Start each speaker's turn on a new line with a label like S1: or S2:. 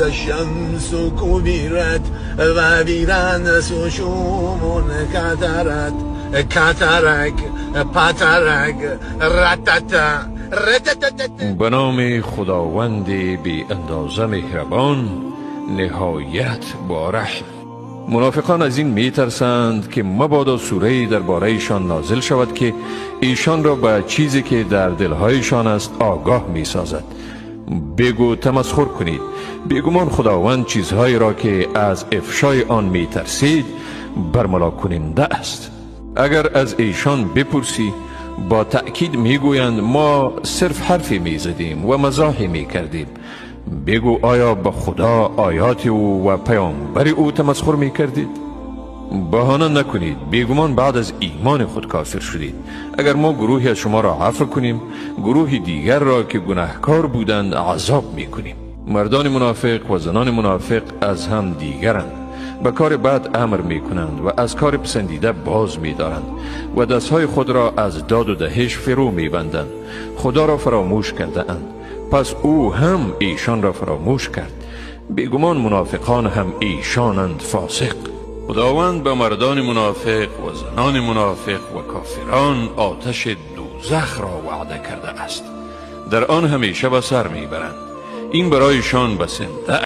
S1: الشمس كبرت و سشوم كثرت کترک پترک رتتا رتتت.
S2: به نام خداوند بی اندازه مهربان، نهایت با رحم. منافقان از این میترسند که مبادا سوره‌ای درباره‌شان نازل شود که ایشان را به چیزی که در دلهایشان است آگاه میسازد. بگو تمسخر کنید، بیگمان خداوند چیزهایی را که از افشای آن میترسید برملا کننده است. اگر از ایشان بپرسی با تأکید میگویند ما صرف حرفی میزدیم و مزاحی میکردیم. بگو آیا به خدا، آیات او و پیامبر او تمسخر میکردید؟ بهانه نکنید، بیگمان بعد از ایمان خود کافر شدید. اگر ما گروهی از شما را عفو کنیم، گروه دیگر را که گناهکار بودند عذاب میکنیم. مردان منافق و زنان منافق از هم دیگرند، به کار بد امر میکنند و از کار پسندیده باز میدارند و دستهای خود را از داد و دهش فرو میبندند. خدا را فراموش کرده اند، پس او هم ایشان را فراموش کرد. بیگمان منافقان هم ایشانند فاسق. خداوند به مردان منافق و زنان منافق و کافران آتش دوزخ را وعده کرده است. در آن همیشه به سر میبرند. این برایشان بسنده